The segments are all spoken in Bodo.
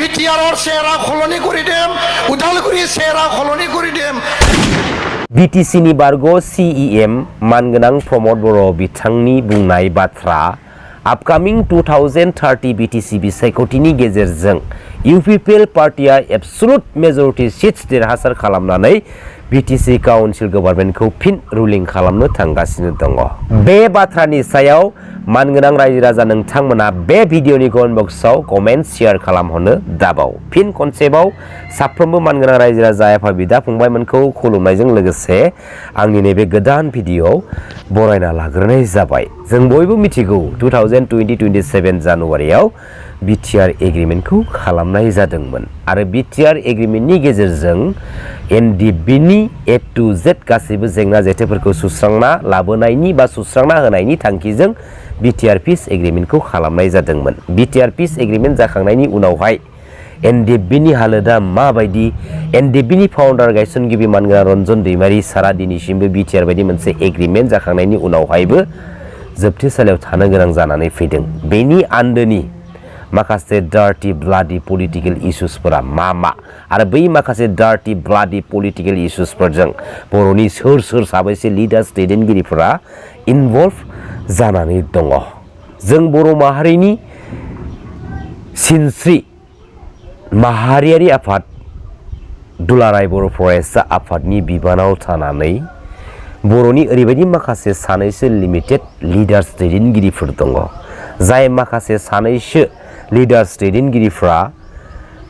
বিটিআরর চেহারা সলনি কৰি দিম উদালগুৰি চেহাৰা সলনি কৰি দিম बिटिसिनि बारग' CEM मानगोनां प्रमद बर' बिथांनि बुंनाय बाथ्रा आपकामिं 2030 बिटिसि बिसायख'थिनि गेजेरजों UPPL पार्टिया एबसुलुट मेजरिटि सिट्स देरहासार खालामनानै बिटिसि काउन्सिल गभर्नमेन्टखौ फिन रुलिं खालामनो थांगासिनो दङ। बे बाथ्रानि सायाव मानगोनां रायजो राजा नोंथांमोना बे भिडिअनि कमेन्ट बक्सआव कमेन्ट शेयार खालामहरनो दाबाव। फिन खनसेबाव साफ्रोमबो मानगोनां रायजो राजा आफा बिदा फंबायमोनखौ खुलुमनायजों लोगोसे आंनि नैबे गोदान भिडिअआव बरायना लाग्रोनाय जाबाय। जों बयबो मिथिगौ 2027 जानुवारियाव बिटिआर एग्रिमेन्टखौ खालामनाय जादोंमोन आरो बिटिआर एग्रिमेन्टनि गेजेरजों एनडिबिनि A to Z गासैबो जेंना जेथोफोरखौ सुस्रांना लाबोनायनि बा सुस्रांना होनायनि थांखिजों बिटिआर पिस एग्रिमेन्टखौ खालामनाय जादोंमोन। बिटिआर पिस एग्रिमेन्ट जाखांनायनि उनावहाय एनडिबिनि हालोदा माबायदि एनडिबिनि फाउन्डार गायसनगिरि मानगोनां रन्जन दैमारि सारा दिनैसिमबो बिटिआर बायदि मोनसे एग्रिमेन्ट जाखांनायनि उनावहायबो जोबथेसालियाव थानो गोनां जानानै फैदों। बेनि आन्दोनि माखासे डार्टी ब्लाडी पलिटिकल इश्यूसफोरा मा आरो बै माखासे डार्टी ब्लाडी पलिटिकल इश्यूसफोरजों बर'नि सोर साबैसे लिडार्स दैदेनगिरिफोरा इनभल्व जानानै दङ। जों बर' माहारिनि सिनस्रि माहारियारि आफाद दुलाराय बर' फरायसा आफादनि बिबानाव थानानै बर'नि ओरैबायदि माखासे सानैसो लिमिटेड लिडार्स दैदेनगिरिफोर दङ जाय माखासे सानैसो लिडार्स दैदेनगिरिफ्रा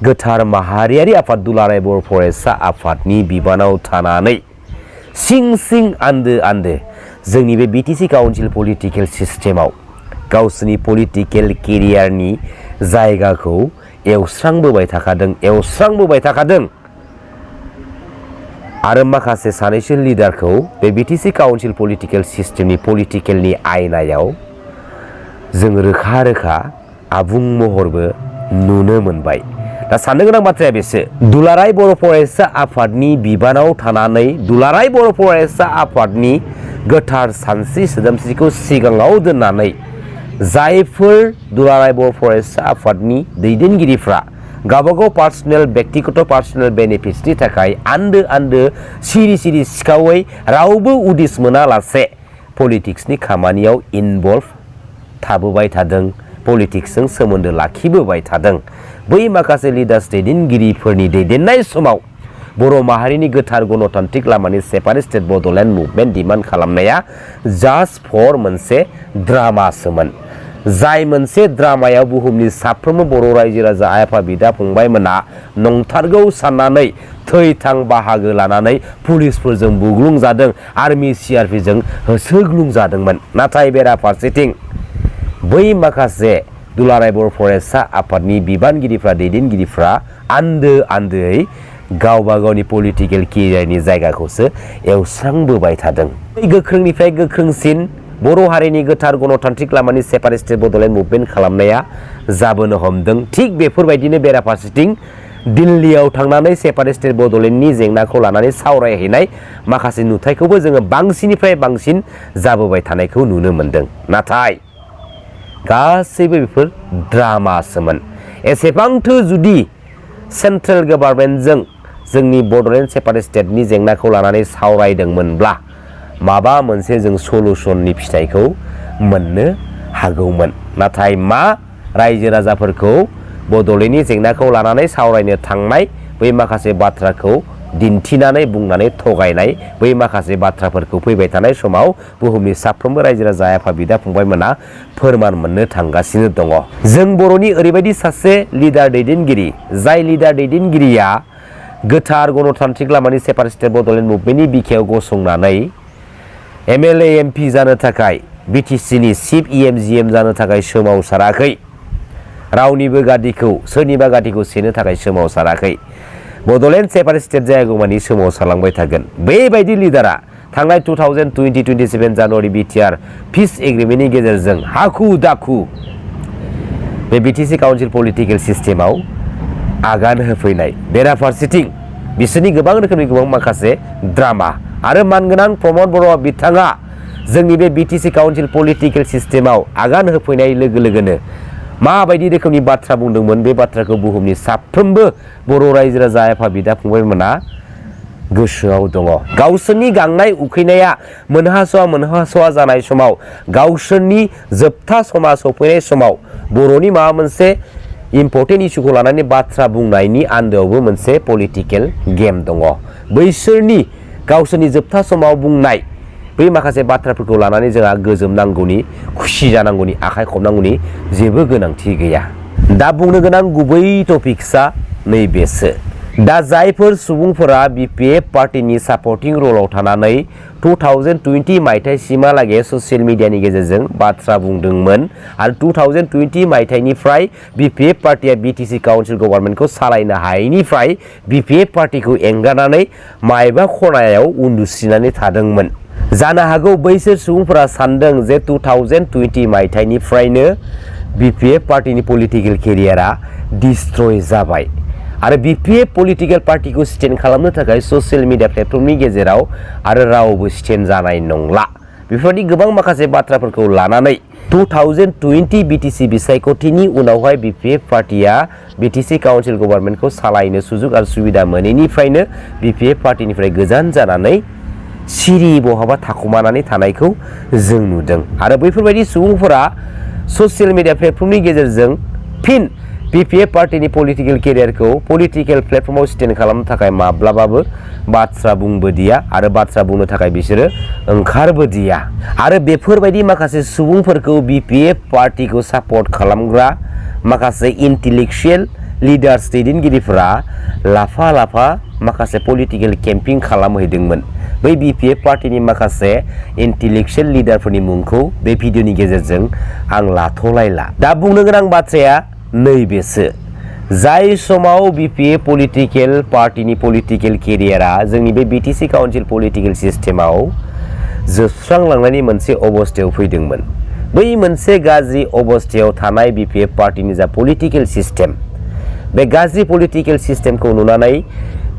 गोथार माहारियारि आफाद दुलाराय बर' फरायसा आफादनि बिबानाव थानानै सिं आन्दो जोंनि बे बिटिसि काउन्सिल पलिटिकेल सिस्टेमाव गावसोरनि पलिटिकेल केरियारनि जायगाखौ एवस्रांबोबाय थाखादों आरो माखासे सानैसो लिडारखौ बे बिटिसि काउन्सिल पलिटिकेल सिस्टेमनि पलिटिकेलनि आयनायाव जों रोखा आबुं महरबो नुनो मोनबाय। दा साननो गोनां बाथ्राया बेसो दुलाराय बर' फरायसा आफादनि बिबानाव थानानै दुलाराय बर' फरायसा आफादनि गोथार सानस्रि सोदोमस्रिखौ सिगाङाव दोननानै जायफोर दुलाराय बर' फरायसा आफादनि दैदेनगिरिफ्रा गावबागाव पार्सनेल व्यक्तिगत पार्सनेल बेनिफिट्सनि थाखाय आन्दो सिरि सिखावै रावबो उदिस मोनालासे पलिटिक्सनि खामानियाव इनभल्भ थाबोबाय थादों पलिटिक्सजों सोमोन्दो लाखिबोबाय थादों। बै माखासे लिडार्स दैदेनगिरिफोरनि दैदेननाय समाव बर' माहारिनि गोथार गणतान्त्रिक लामानि सेपारेटेड बड'लेण्ड मुभमेन्ट डिमान्ड खालामनाया जास्ट फर मोनसे ड्रामासोमोन। जाय मोनसे ड्रामायाव बुहुमनि साफ्रोमबो बर' रायजो राजा आफा बिदा फंबायमोना नंथारगौ साननानै थै-थां बाहागो लानानै पुलिसफोरजों बुग्लुंजादों आर्मि CRPजों होसोग्लुंजादोंमोन। नाथाय बेराफारसेथिं बै माखासे दुलाराय बर' फरायसा आफादनि बिबानगिरिफ्रा दैदेनगिरिफ्रा आन्दोयै गावबा गावनि पलिटिकेल केरियारनि जायगाखौसो एवस्रांबोबाय थादों। गोख्रोंनिफ्राय गोख्रोंसिन बर' हारिनि गोथार गणतान्त्रिक लामानि सेपारेटेड बड'लेण्ड मुभमेन्ट खालामनाया जाबोनो हमदों। थिग बेफोरबायदिनो बेराफारसेथिं दिल्लीयाव थांनानै सेपारेटेड बड'लेण्डनि जेंनाखौ लानानै सावरायहैनाय माखासे नुथायखौबो जोङो बांसिननिफ्राय बांसिन जाबोबाय थानायखौ नुनो मोनदों। नाथाय गासैबो बेफोर ड्रामासोमोन। एसेबांथो जुदि सेन्ट्रेल गभर्नमेन्टजों जोंनि बड'लेण्ड सेपारेटेडनि जेंनाखौ लानानै सावरायदोंमोनब्ला माबा मोनसे जों सलुसननि फिथाइखौ मोननो हागौमोन। नाथाय रायजो राजाफोरखौ बड'लेण्डनि जेंनाखौ लानानै सावरायनो थांनाय बै माखासे बाथ्राखौ दिन्थिनानै बुंनानै थगायनाय बै माखासे बाथ्राफोरखौ फैबाय थानाय समाव बुहुमनि साफ्रोमबो रायजो राजा आफा बिदा फंबायमोना फोरमान मोननो थांगासिनो दङ। जों बर'नि ओरैबायदि सासे लिडार दैदेनगिरि जाय लिडार दैदेनगिरिया गोथार गणतान्त्रिक लामानि सेपारेटेड बड'लेण्ड मुभमेन्टनि बिखायाव गसंनानै MLA MP जानो थाखाय बिटिसिनि चिफ EM जानो थाखाय सोमावसाराखै रावनिबो गादिखौ सोरनिबा गादिखौ सेनो थाखाय सोमावसाराखै बड'लेण्ड सेपारेटेड जायागौमानि सोमावसारलांबाय थागोन। बेबायदि लिडारा थांनाय 2027 जानुवारि बिटिआर पिस एग्रिमेन्टनि गेजेरजों हाखु दाखु बे बिटिसि काउन्सिल पलिटिकेल सिस्टेमाव आगान होफैनाय बेराफारसेथिं बिसोरनि गोबां रोखोमनि गोबां माखासे ड्रामा आरो मानगोनां प्रमद बर' बिथाङा जोंनि बे बिटिसि काउन्सिल पलिटिकेल सिस्टेमाव आगान होफैनाय लोगो लोगोनो माबायदि रोखोमनि बाथ्रा बुंदोंमोन बे बाथ्राखौ बुहुमनि साफ्रोमबो बर' रायजो राजा आफा बिदा फंबायमोना गोसोआव दङ। गावसोरनि गांनाय उखैनाया मोनहास'आ जानाय समाव गावसोरनि जोबथा समा सफैनाय समाव बर'नि माबा मोनसे इम्पर्टेन्ट इस्युखौ लानानै बाथ्रा बुंनायनि आन्दोआवबो मोनसे पलिटिकेल गेम दङ। बैसोरनि गावसोरनि जोबथा समाव बुंनाय बै माखासे बाथ्राफोरखौ लानानै जोंहा गोजोमनांगौनि खुसि जानांगौनि आखाइ खबनांगौनि जेबो गोनांथि गैया। दा बुंनो गोनां गुबै टपिक्सआ नैबेसो। दा जायफोर सुबुंफोरा बिपिएफ पार्टीनि सापर्टिं रलाव थानानै 2020 मायथाइसिमहालागै ससियेल मिडियानि गेजेरजों बाथ्रा बुंदोंमोन आरो 2020 मायथाइनिफ्राय बिपिएफ पार्टीया बिटिसि काउन्सिल गभर्नमेन्टखौ सालायनो हायैनिफ्राय बिपिएफ पार्टीखौ एंगारनानै मायबा खनायाव उन्दुसिनानै थादोंमोन। जानो हागौ बैसोर सुबुंफोरा सानदों जे 2020 मायथाइनिफ्रायनो बिपिएफ पार्टीनि पलिटिकेल केरियारा डिस्ट्रय जाबाय आरो बिपिएफ पलिटिकेल पार्टीखौ स्टेन्ड खालामनो थाखाय ससियेल मिडिया प्लेटफर्मनि गेजेराव आरो रावबो स्टेन्ड जानाय नंला। बेफोरबायदि गोबां माखासे बाथ्राफोरखौ लानानै 2020 बिटिसि बिसायख'थिनि उनावहाय बिपिएफ पार्टीया बिटिसि काउन्सिल गभर्नमेन्टखौ सालायनो सुजुग आरो सुबिदा मोनैनिफ्रायनो बिपिएफ पार्टीनिफ्राय गोजान जानानै सिरि बहाबा थाखुमानानै थानायखौ जों नुदों आरो बैफोरबायदि सुबुंफोरा ससियेल मिडिया प्लेटफर्मनि गेजेरजों फिन बिपिएफ पार्टीनि पलिटिकेल केरियारखौ पलिटिकेल प्लेटफर्माव स्टेन्ड खालामनो थाखाय माब्लाबाबो बाथ्रा बुंबोदिया आरो बाथ्रा बुंनो थाखाय बिसोरो ओंखारबोदिया आरो बेफोरबायदि माखासे सुबुंफोरखौ बिपिएफ पार्टीखौ सापर्ट खालामग्रा माखासे इन्टेलेक्चुएल लिडार्स दैदेनगिरिफोरा लाफा लाफा माखासे पलिटिकेल केम्पिं खालामहैदोंमोन। बै बिपिएफ पार्टीनि माखासे इन्टेलेक्चुएल लिडारफोरनि मुंखौ बे भिडिअनि गेजेरजों आं लाथ'लायला। दा बुंनो गोनां बाथ्राया नैबेसो। जाय समाव बिपिएफ पलिटिकेल पार्टीनि पलिटिकेल केरियारा जोंनि बे बिटिसि काउन्सिल पलिटिकेल सिस्टेमाव जोबस्रांलांनायनि मोनसे अबस्थायाव फैदोंमोन, बै मोनसे गाज्रि अबस्थायाव थानाय बिपिएफ पार्टीनि जा पलिटिकेल सिस्टेम, बे गाज्रि पलिटिकेल सिस्टेमखौ नुनानै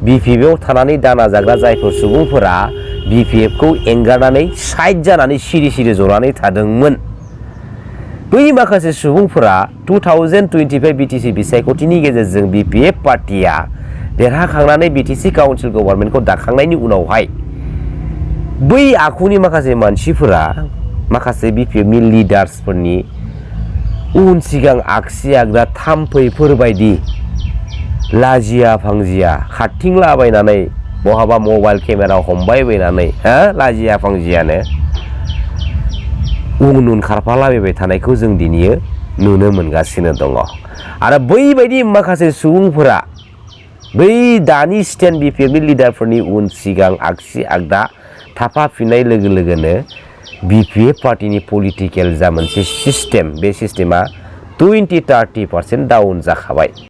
बिपिएफआव थानानै दाना जाग्रा जायफोर सुबुंफोरा बिपिएफखौ एंगारनानै साइड जानानै सिरि सिरि जनानै थादोंमोन, बै माखासे सुबुंफोरा 2025 बिटिसि बिसायख'थिनि गेजेरजों बिपिएफ पार्टीया देरहाखांनानै बिटिसि काउन्सिल गभर्नमेन्टखौ दाखांनायनि उनावहाय बै आखुनि माखासे मानसिफोरा माखासे बिपिएफनि लिडार्सफोरनि उन सिगां आगसि आगदा थाम्फैफोरबायदि लाजिया फांजिया खारथिंलाबायनानै बहाबा मबाइल केमेरा हमबायबायनानै लाजिया फांजियानो उन उन खारफालाबायबाय थानायखौ जों दिनैयो नुनो मोनगासिनो दङ आरो बैबायदि माखासे सुबुंफोरा बै दानि स्टेन्ड बिपिएफनि लिडारफोरनि उन सिगां आगसि आगदा थाफाफिननाय लोगो लोगोनो बिपिएफ पार्टीनि पलिटिकेल जा मोनसे सिस्टेम, बे सिस्टेमा 20-30% डाउन जाखाबाय।